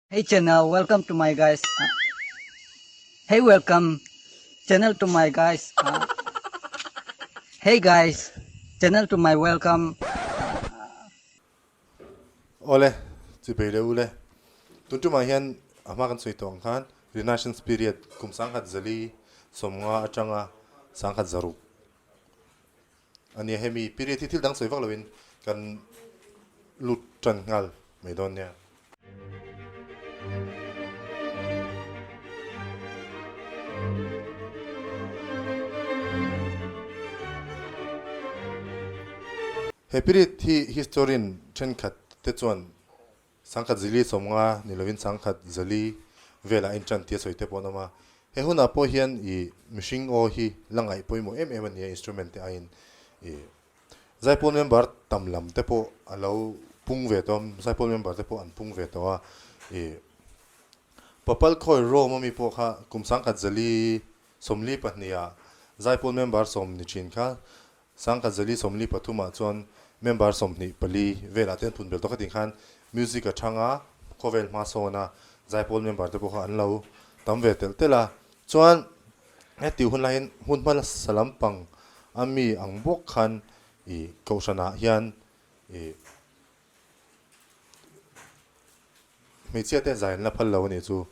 Hey channel welcome to my guys Hey welcome channel to my guys Hey guys channel to my welcome. Awle, chipei leh ule. Tun tumah hian a hma kan sawi tawh ang khan Renaissance period kum 1950 atanga 1600 a nia. Hemi period hi thil dang sawi vak loin kan lut tan nghal mai dawn nia. He period hi historian thenkhat te chuan 1950 ni lovin 1904 velah a intan tia sawi te pawh an awm a. He hunah pawh hian i mihring aw hi la ngaih pawimawh em em a nia instrument te aiin i Zaipawl member tam lam te pawh a lo pung ve tawh a, Zaipawl member te pawh an pung ve tawh a. I Papal khawi Rome ami pawh kha kum 1942 ah Zaipawl member sawm ni thin kha 1943 ah chuan member 24 velah te an phun bel tawh khatin khan music a thang a, khawvel hma sawn a Zaipawl member te pawh kha an lo tam ve telh telh a. Chuan heti hun laiin hun hma nasa lampang a mi ang bawk khan i kohhranah hian i hmeichhia te zai an la phal lo a nih chu.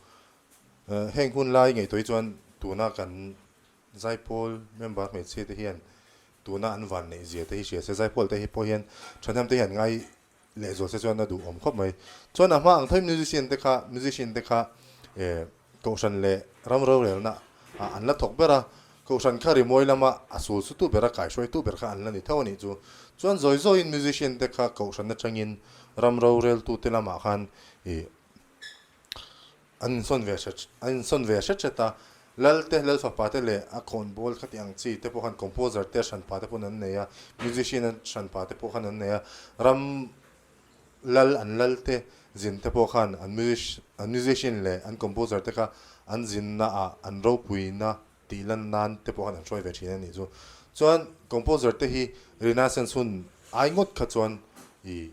Heng hun lai ngaihtuah hi chuan tuna kan Zaipawl member hmeichhia te hian tuna an van neih zia te hi hria se, Zaipawl te hi pawh hian thahnem te hi an ngai leh zual se chuan a duhawm khawp mai. Chuan a hma ang tho in musician te kha musician te kha eh kohhran leh ram rorelna ah an la thawk ber a, kohhran kha rimawi lama a sul su tu ber a kaihruai tu ber kha an la ni tho a nih chu. Chuan zawi zawiin musician te kha kohhran atangin ram roreltu te lamah khan ih An insawn ve hret an insawn ve hret hret a, Lal te, Lal fapa te leh a khawnbawl khati ang chi te pawh khan composer te hranpa te pawhin an nei a, musician a hranpa te pawh khan an nei a, ram lal an lal te zin te pawh khan an music an musician leh an composer te kha an zinna ah an ropuina tih lan nan te pawh khan an hruai ve thin a nih chu. Chuan composer te hi Renaissance hun ai ngawt kha chuan ih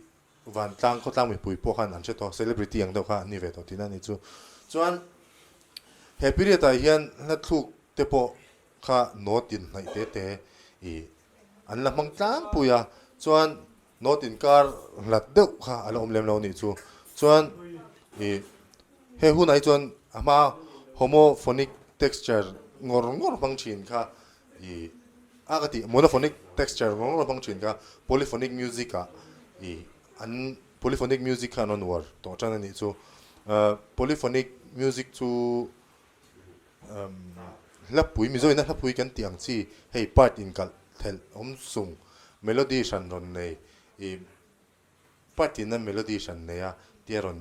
Vantlang khawtlang mipui pawh khan an hre tawh, celebrity ang deuh kha an ni ve tawh tihna a nih chu. Chuan he period ah hian hla thluk te pawh kha note in hnaih te te ih an la hmang tlangpui a, chuan note inkar hlat deuh kha a la awm lem lo a nih chu. Chuan ih he hunah hi chuan a hma homophonic texture ngawr ngawr hmang thin kha I a ka tih monophonic texture ngawr ngawr hmang thin kha polyphonic music ah i an polyphonic music kha an rawn uar tawh tan a nih chu. Polyphonic music chu hlapui Mizo ina hlapui kan tih ang chi hei part inkalh thelh awm sung melody hran rawn nei i part ina melody hran nei a tia rawn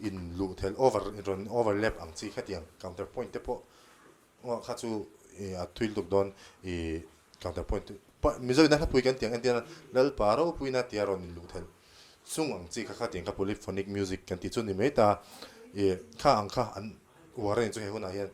in luh thelh over rawn overlap ang chi khatiang counterpoint te pawh Aw kha chu i a thui lutuk dawn i counter point Mizo in a hlapui kan tih ang entir a Lalpa ropuina tia rawn in luh theih chung ang chi kha kha tiang kha polyphonic music kan tih chu ni mai ta i kha ang kha an uar a ni chu he hunah hian.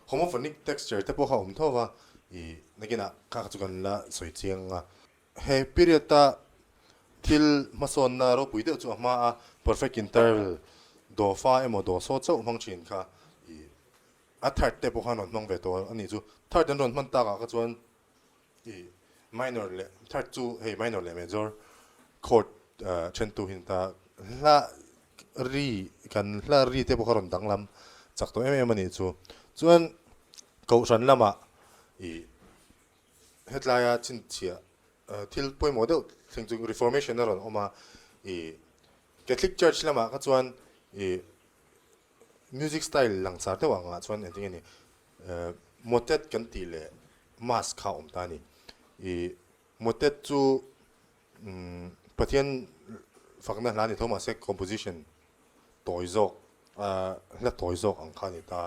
Homophonic texture te pawh kha a awm tho va, i nakinah kha kha chu kan la sawi chiang a. He period a thil hmasawnna ropui deuh chu a hma a, perfect interval dawfa emaw dawsaw chauh hmang thin kha i a third te pawh khan rawn hmang ve tawh a nih chu. Third an rawn hman takah kha chuan i minor leh third chu hei minor leh major chord then tu hi ta hla ri kan hla ri te pawh kha rawn danglam chak tawh em em a nih chu. Chuan kohhran lamah i hetlaia chhinchhiah thil pawimawh deuh thleng chu reformation a rawn awm a i Catholic Church lamah kha chuan i music style langsar deuh angah chuan engtin nge ni. Motet kan tih leh Mass kha a awm ta a ni. Ih Motet chu Pathian fakna hla ni tho mahse composition tawi zawk hla tawi zawk ang kha a ni ta.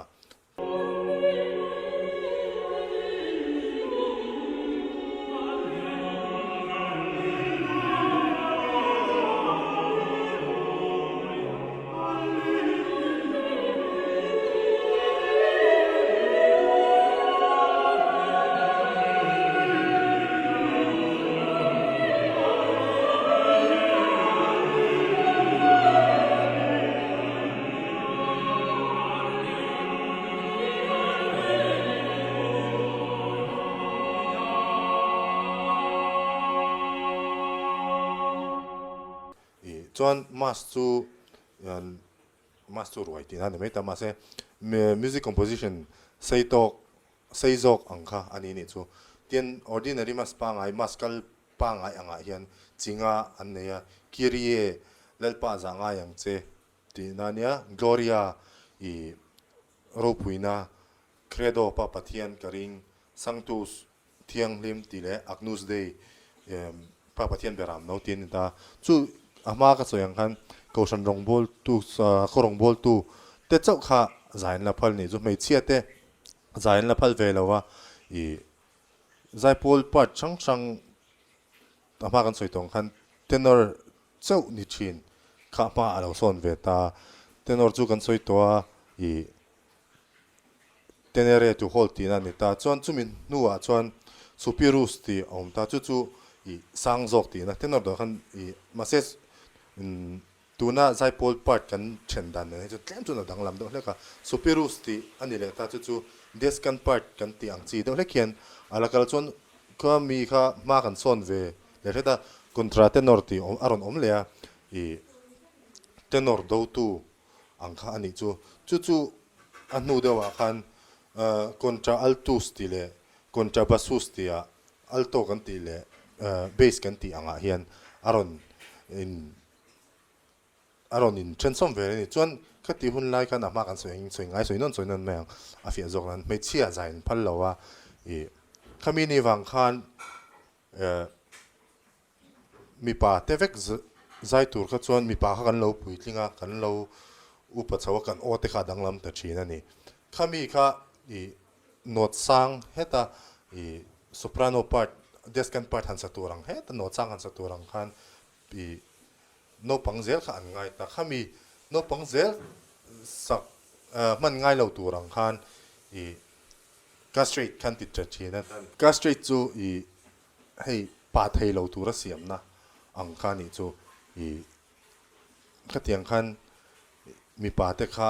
Chuan mass chu mass chu ruai tihna a ni mai ta mahse music composition sei tawk sei zawk ang kha a ni nih chu. Tin ordinary mass pangai mass kal pangai angah hian chinga an nei a Kyrie Lalpa zah ngai ang che tihna a nia Gloria i ropuina Credo pa Pathian ka ring Sanctus Thianghlim tih leh Agnus Dei Pa Pathian ber am no tih a ni ta. Chu a hma ka sawi ang khan Kohhran rawngbawltu khaw rawngbawltu te chauh kha zai an la phal nih chu hmeichhia te zai an la phal ve lo a ih zaipawl part hrang hrang a hma kan sawi tawh ang khan tenor chauh ni thin kha hma a lo sawn ve ta. Tenor chu kan sawi tawh a ih Tenere to hold tihna a ni ta. Chuan chumi hnuah chuan Supirus tih a awm ta. Chu chu ih sang zawk tihna tenor dawh khan ih mahse tuna zaipawl part kan then dan nen hi chuan tlem chuan a danglam deuh hlek a. Supirus tih a ni leh ta. Chu chu descant part kan tih ang chi deuh hlek hian a la kal chuan kha mi kha hma kan sawn ve leh hret a. Contratenor tih a rawn awm leh a ih tenor dotu ang kha a nih chu. Chu chu a hnu deuhah khan contra altus tih leh contra bassus tihah alto kan tih leh bass kan tih angah hian a rawn in a rawn in thensawm ve a ni. Chuan khati hun lai khan a hma kan sawi angin sawi ngai sawi nawn sawi nawn mai ang a fiah zawk nan hmeichhia zai an phal lo a ih khami ni vang khan Mipa te vek zai tur kha chuan mipa kha kan lo puitling a, kan lo upa chho a, kan aw te kha a danglam ta thin a ni. Khami kha ih nawt sang heta ih soprano part, descant part han sa tur ang heta nawt sang han sa tur ang khan ih naupang zel kha an ngai ta. Khami naupang zel sak hman ngai lo tur ang khan ih castrate khan ti ta thin a. Castrate chu ih Hei pa thei lo tura siamna ang kha nih chu i khatiang khan mipa te kha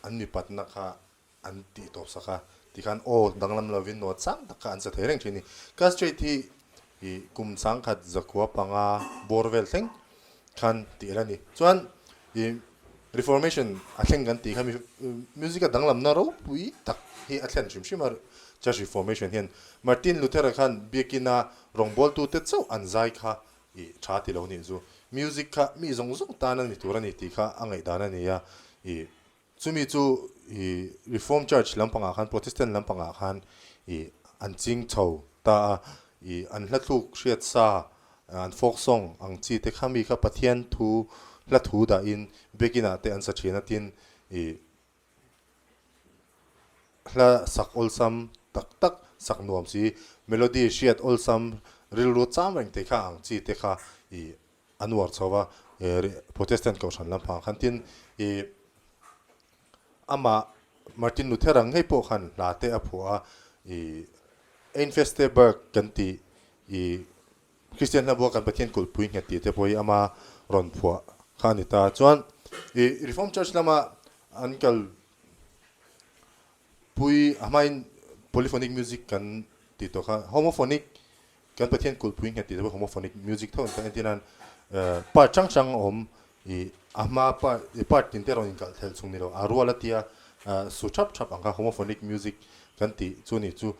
an mipatna kha an tih tawp sak a tikhan aw danglam lovin nawt sang tak kha an sa thei reng thin a ni. Castrate hi i kum sangkhat zakhua panga bawr vel thleng khan tih a la ni. Chuan i Reformation a thleng kan tih kha music a danglamna ropui tak hi a thlen hrim hrim a, Church Reformation hian Martin Luther-a khan biakina rawngbawltute chauh an zai kha i tha ti lo nih chu music kha mi zawng zawng tan a ni tur a ni tih kha a ngaihdan a ni a, i chumi chu i Reform Church lampangah khan Protestant lampangah khan i an ching chho ta a, i an hlathluk hriat sa An folk song ang chi te kha mi kha Pathian thu hla thu dahin biakin ah te an sa thin a tin i hla sak awlsam tak tak sak nuam si melody hriat awlsam rilru cham reng te kha ang chi te kha i an uar chho va Protestant kohhran lampang khan tin i amah Martin Luther ang ngei pawh khan hla te a phuah a i Einfesteberg kan tih I Kristian hla bua kan Pathian kulhpui nghet tih te pawh hi ama rawn phuah kha a ni ta. Chuan i Reformed Church lama an kal pui a hmain polyphonic music kan tih tawh kha homophonic kan Pathian kulhpui nghet tih te pawh homophonic music tho an ta. Entir nan part hrang hrang a awm i a hma part i part tin te rawn inkalh thelh chung ni lo a rual a tia su thap thap ang kha homophonic music kan tih chu ni chu.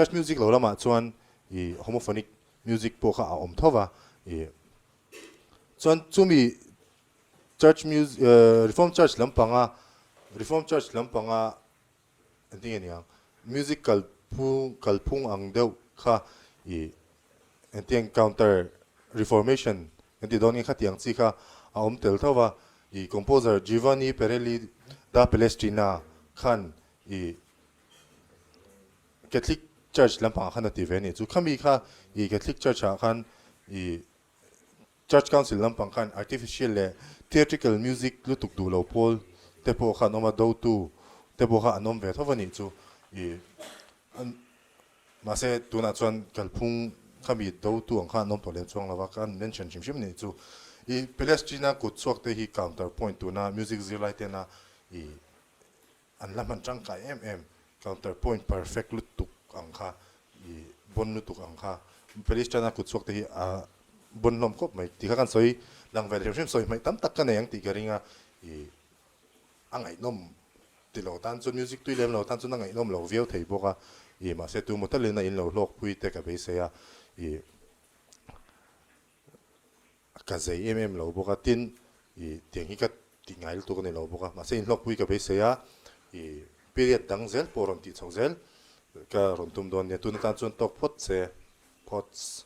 Church music lo lamah chuan ih homophonic music pawh kha a awm tho va ih chuan chumi church music reform church lampanga reform church lampanga engtin nge niang music kalphung kalphung ang deuh kha ih engtiang counter reformation kan tih dawn nge khatiang chi kha a awm tel tho va ih composer Giovanni Perelli da Palestrina khan ih Catholic Church lampangah khan a ti ve a nih chu. Khami kha ih Catholic Church ah khan ih Church Council lampang khan artificial leh theatrical music lutuk duh lo pawl te pawh kha an awm a, dotu te pawh kha an awm ve tho a nih chu. Ih mahse tunah chuan kalphung khami dotu ang kha an awm tawh lem chuang lo va, ka mention hrim hrim a nih chu. Ih Palestrina kut chhuak te hi counterpoint tuna music zirlai tena ih An la hman tangkai em em, counter point perfect lutuk ang kha, i bon lutuk ang kha, Palestine-a kut chhuak te hi a bon hlawm khawp mai tih kha kan sawi lang ve hrim hrim, sawi hmaih tam tak ka nei ang tih ka ring a, i a ngaihnawm ti lo tan chuan music tui lem lo tan chuan a ngaihnawm lo viau thei bawk a, i mahse tu maw talin a in lo hlawkpui te ka beisei a, i Ka zei em em lo bawk a, tin i tiang hi ka tih ngai lutuk a ni lo bawk a, mahse inhlawkpui ka beisei a, i period dang zel pawh rawn tih chhoh zel ka rawn tum dawn nia, tun atan chuan tawk phawt se, phawts.